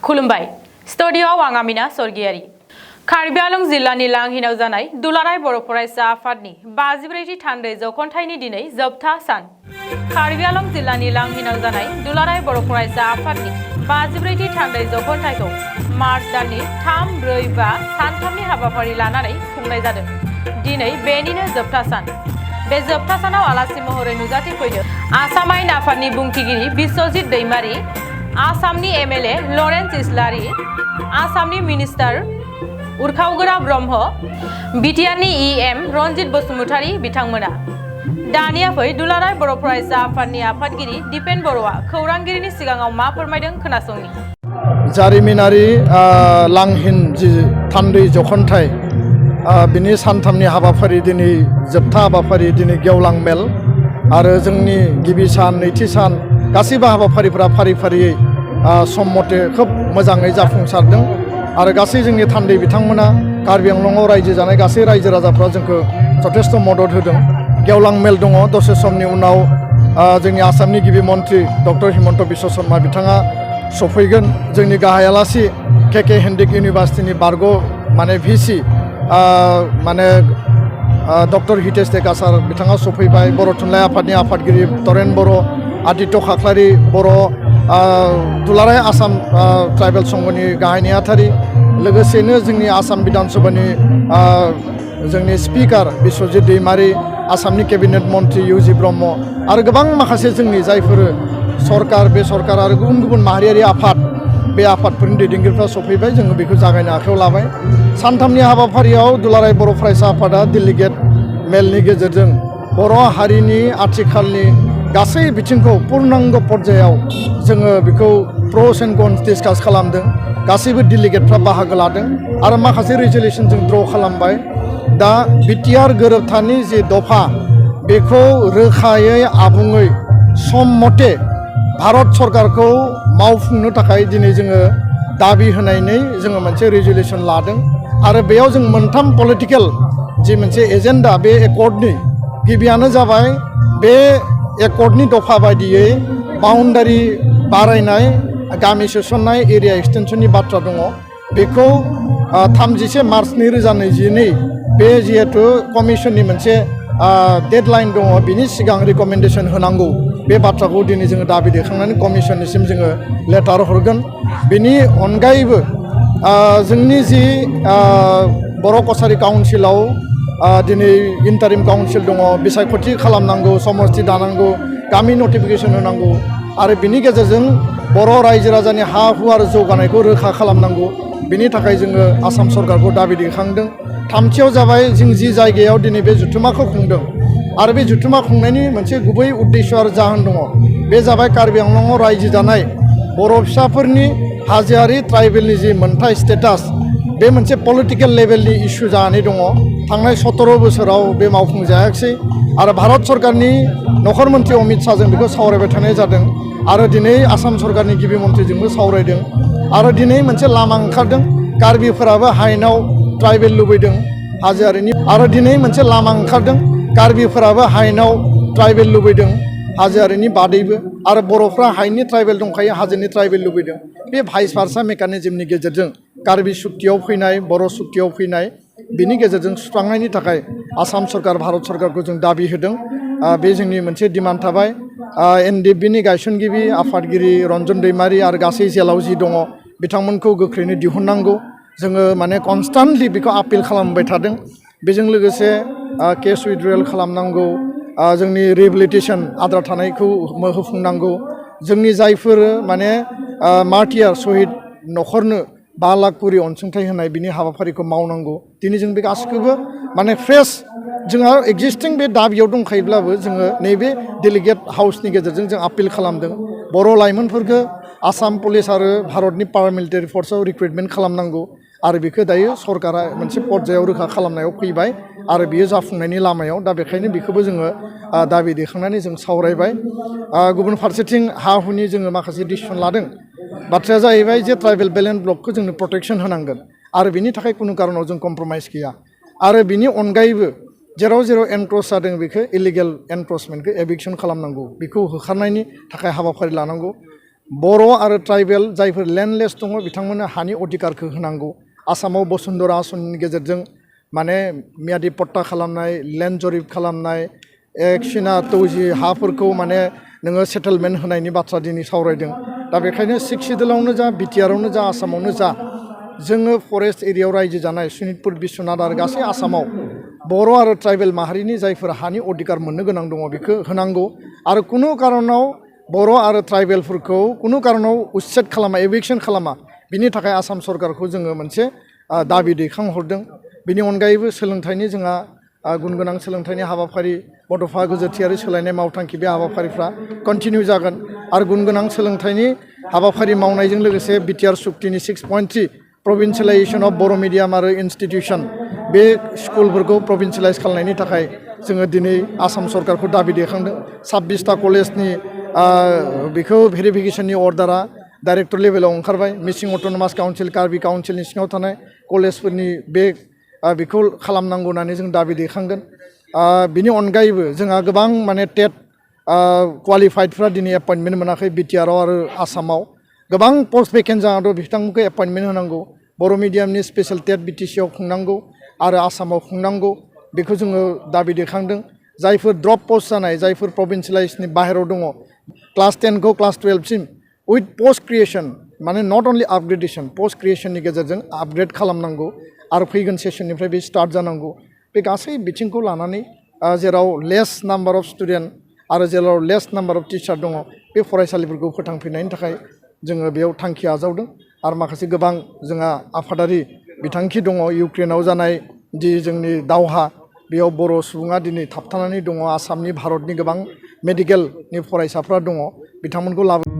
खुलुमबाय स्टुडिय'आव आं आमिना सरगियारि कार्बि आंलं जिल्लानि लांहिनाव जानाय दुलाराय बर' फरायसा आफादनि 54थि थान्दै जौखन्थाइनि दिनै जोबथा सान कार्बि आंलं जिल्लानि लांहिनाव जानाय दुलाराय बर' फरायसा आफादनि 54थि थान्दै जौखन्थाइखौ मार्च दाननि 3, 4, 5 सानथामनि हाबाफारि लानानै खुंनाय जादों। दिनै बेनिनो जोबथा सान। बे जोबथा सानाव आलासि महरै नुजाथिफैदों आसाम आयेन आफादनि बुंथिगिरि बिश्वजित दैमारि, आसामनि एमएलए लरेन्स इस्लारि, आसामनि मिनिस्टार उरखावगोरा ब्रह्म, बिटिआरनि इएम रनजित बसुमतारी बिथांमोना। दानिया फै दुलाराय बर' फरायसा आफादनि आफादगिरि दिपेन बर'आ खौरांगिरिनि सिगाङाव मा फोरमायदों खोनासंनि। जारिमिनारि लांहिन जि थान्दै जौखन्थाइ बिनि सानथामनि हाबाफारि दिनै जोबथा हाबाफारि दिनै गेवलां मेल आरो जोंनि गिबि सान नैथि सान गासैबो हाबाफारिफोरा फारि फारियै सम मथे खोब मोजाङै जाफुंसारदों आरो गासै जोंनि थान्दै बिथांमोना कार्बि आंलंआव रायजो जानाय गासै रायजो राजाफ्रा जोंखौ जथेस्थ' मदद होदों। गेवलां मेल दङ, दसे समनि उनाव जोंनि आसामनि गिबि मन्त्रि डक्टर हिमन्त बिश्व शर्मा बिथाङा सफैगोन। जोंनि गाहाय आलासि के हेन्डिक इउनिभार्सिटिनि बारग' भिसि डक्टर हितेश डेका सार बिथाङा सफैबाय। बर' थुनलाइ आफादनि आफादगिरि तरेन बर', आदित्य खाख्लारि बर', दुलाराय आसाम ट्राइबेल संघनि गाहाय नेहाथारि, लोगोसेनो जोंनि आसाम बिधान सभानि जोंनि स्पिकार बिश्वजित दैमारि, आसामनि केबिनेट मन्त्रि इउजि ब्रह्म आरो गोबां माखासे जोंनि जायफोर सरकार, बे सरकार आरो गुबुन गुबुन माहारियारि आफाद, बे आफादफोरनि दैदेनगिरिफ्रा सफैबाय। जोङो बेखौ जागायनो आखायाव लाबाय। सानथामनि हाबाफारियाव दुलाराय बर' फरायसा आफादा डेलिगेट मेलनि गेजेरजों बर' हारिनि आथिखालनि गासै बिथिंखौ पुर्नांग पर्यायाव जोङो बेखौ प्र'स एन्ड कन्स डिसकास खालामदों। गासैबो डेलिगेटफ्रा बाहागो लादों आरो माखासे रिजलिउसन जों ड्र' खालामबाय। दा बिटिआर गोरोबथानि जि दफा बेखौ रोखायै आबुङै सम मथे भारत सरकारखौ मावफुंनो थाखाय दिनै जोङो दाबि होनानै जोङो मोनसे रिजलिउसन लादों आरो बेयाव जों मोनथाम पलिटिकेल जि मोनसे एजेन्डा बे एकर्डनि गिबियानो जाबाय बे एकर्डनि दफा बायदियै बाउन्डारि बारायनाय, गामि सोसननाय, एरिया एक्सटेनसननि बाथ्रा दङ। बेखौ 31 मार्च 2022 बे जिहेथु कमिसननि मोनसे डेडलाइन दङ, बिनि सिगां रिकमेन्डेसन होनांगौ। बे बाथ्राखौ दिनै जोङो दाबि दैखांनानै कमिसननिसिम जोङो लेटार हरगोन। बेनि अनगायैबो जोंनि जि बर' कसारि काउन्सिलाव दिनै इन्टारिम काउन्सिल दङ, बिसायख'थि खालामनांगौ, समस्ति दानांगौ, गामि नटिफिकेसन होनांगौ आरो बिनि गेजेरजों बर' रायजो राजानि हा हु आरो जौगानायखौ रोखा खालामनांगौ। बिनि थाखाय जोङो आसाम सरकारखौ दाबि दैखांदों। थामथियाव जाबाय जों जि जायगायाव दिनै बे जथुम्माखौ खुंदों आरो बे जथुम्मा खुंनायनि मोनसे गुबै उद्देश्य आरो जाहोन दङ। बे जाबाय कार्बि आंलंआव रायजो जानाय बर' फिसाफोरनि हाजोआरि ट्राइबेलनि जि मोनथाय स्टेटास, बे मोनसे पलिटिकेल लेभेलनि इस्यु जानानै दङ। थांनाय 17 बोसोराव बे मावफुंजायाखिसै आरो भारत सरकारनि नखर मन्त्रि अमित शाहजों बेखौ सावरायबाय थानाय जादों आरो दिनै आसाम सरकारनि गिबि मन्त्रिजोंबो सावरायदों आरो दिनै मोनसे लामा ओंखारदों। कार्बिफोराबो हायेनाव ट्राइबेल लुबैदों हाजोआरिनि, आरो दिनै मोनसे लामा ओंखारदों कार्बिफोराबो हायेनाव ट्राइबेल लुबैदों हाजोआरिनि बादैबो, आरो बर'फ्रा हायेननि ट्राइबेल दंखायो, हाजोनि ट्राइबेल लुबैदों। बे भाइस भार्सा मेकानिजमनि गेजेरजों कार्बि सुक्तियाव फैनाय, बर' सुक्तियाव फैनाय, बिनि गेजेरजों सुस्रांनायनि थाखाय आसाम सरकार, भारत सरकारखौ जों दाबि होदों। बे जोंनि मोनसे डिमान्ड थाबाय। एनडिएफबिनि गायसनगिरि आफादगिरि रन्जन दैमारि आरो गासै जेलाव जि दङ बिथांमोनखौ गोख्रैनो दिहुननांगौ। जोङो कनस्टान्टलि बेखौ आपिल खालामबाय थादों। बेजों लोगोसे केस उइथड्रयेल खालामनांगौ, जोंनि रिहेबिलिटेसन आद्रा थानायखौ होफुंनांगौ, जोंनि जायफोर मार्टियार सहिद न'खरनो 5 लाख कुरि अनसुंथाइ होनाय बिनि हाबाफारिखौ मावनांगौ। दिनै जों बे गासैखौबो फ्रेश जोंहा एक्जिस्टिं बे दाबियाव दंखायोब्लाबो जोङो नैबे डेलिगेट हाउसनि गेजेरजों जों आपिल खालामदों। बर' लाइमोनफोरखौ आसाम पुलिस आरो भारतनि पारामिलिटारि फर्सआव रिक्रुइटमेन्ट खालामनांगौ आरो बेखौ दायो सरकारा मोनसे पर्यायाव रोखा खालामनायाव फैबाय आरो बियो जाफुंनायनि लामायाव। दा बेखायनो बेखौबो जोङो दाबि दैखांनानै जों सावरायबाय। गुबुन फारसेथिं हा हुनि जोङो माखासे डिसिसन लादों। बाथ्राया जाहैबाय जे ट्राइबेल बेलेन्स ब्लकखौ जोंनो प्रटेक्सन होनांगोन आरो बिनि थाखाय खुनु कारनाव जों कम्प्रमाइज गैया। आरो बिनि अनगायैबो जेराव जेराव एनक्रच जादों बेखौ इलिगेल एनक्रचमेन्टखौ एभिक्सन खालामनांगौ, बेखौ होखारनायनि थाखाय हाबाफारि लानांगौ। बर' आरो ट्राइबेल जायफोर लेन्डलेस दङ बिथांमोननो हानि अधिकारखौ होनांगौ आसामाव बसुन्धरा आसनिनि गेजेरजों माने मियादि पट्टा खालामनाय लेन्ड जरिब खालामनाय एकसिना तौजि हाफोरखौ माने नोङो सेटेलमेन्ट होनायनि बाथ्रा दिनै सावरायदों दा बेखायनो सिक्स सिडुलावनो जा बिटिआरआवनो जा आसामावनो जा जोङो फरेस्ट एरियायाव रायजो जानाय सनितपुर बिश्वनाथ आरो गासै आसामाव बर' आरो ट्राइबेल माहारिनि जायफोर हानि अधिकार मोननो गोनां दङ बेखौ होनांगौ आरो कुनु कारनाव बर' आरो ट्राइबेलफोरखौ कुनु कारनाव उच्चेद खालामा एभिक्सन खालामा बिनि थाखाय आसाम सरकारखौ जोङो मोनसे दाबि दैखांहरदों बिनि अनगायैबो सोलोंथाइनि जोंहा गुन गोनां सोलोंथाइनि हाबाफारि बड'फा गोजोरथियारि सोलायनाय मावथांखि बे हाबाफारिफ्रा कन्टिनिउ जागोन आरो गुन गोनां सोलोंथाइनि हाबाफारि मावनायजों लोगोसे बिटिआर सुक्तिनि 6.3 प्रभिन्सियेलाइजेसन अफ बर' मिडियाम आरो इन्स्टिटिउसन बे स्कुलफोरखौ प्रभिन्सियेलाइज खालामनायनि थाखाय जोङो दिनै आसाम सरकारखौ दाबि दैखांदों 26टा कलेजनि बेखौ भेरिफिकेसननि अर्डारा डाइरेक्टर लेभेलाव ओंखारबाय मिसिं अट'नमास काउन्सिल कार्बि काउन्सिलनि सिङाव थानाय कलेजफोरनि बे बेखौ खालामनांगौ होननानै जों दाबि दैखांगोन बिनि अनगायैबो जोंहा गोबां माने टेट क्वालिफाइडफ्रा दिनै एपइन्टमेन्ट मोनाखै बिटिआरआव आरो आसामाव गोबां पस्ट भेकेन्ट जाना दं बिथांमोनखौ एपइन्टमेन्ट होनांगौ बर' मिडियामनि स्पेशेल टेट बिटिसिआव खुंनांगौ आरो आसामाव खुंनांगौ बेखौ जोङो दाबि दैखांदों जायफोर ड्रप पस्ट जानाय जायफोर प्रभिन्सियेलाइजनि बाहेरायाव दङ क्लास 10खौ क्लास 12सिम उइथ पस्ट क्रिएसन माने नट अनलि आपग्रेडेसन पस्ट क्रिएसननि गेजेरजों आपग्रेड खालामनांगौ आरो फैगोन सेसननिफ्राय बे स्टार्ट जानांगौ बे गासै बिथिंखौ लानानै जेराव लेस नाम्बार अफ स्टुडेन्ट आरो जेराव लेस नाम्बार अफ टिचार दङ बे फरायसालिफोरखौ फोथांफिननायनि थाखाय जोङो बेयाव थांखि आजावदों आरो माखासे गोबां जोंहा आफादारि बिथांखि दङ इउक्रेनाव जानाय जि जोंनि दावहा बेयाव बर' सुबुङा दिनै थाबथानानै दङ आसामनि भारतनि गोबां मेडिकेलनि फरायसाफ्रा दङ बिथांमोनखौ लाबो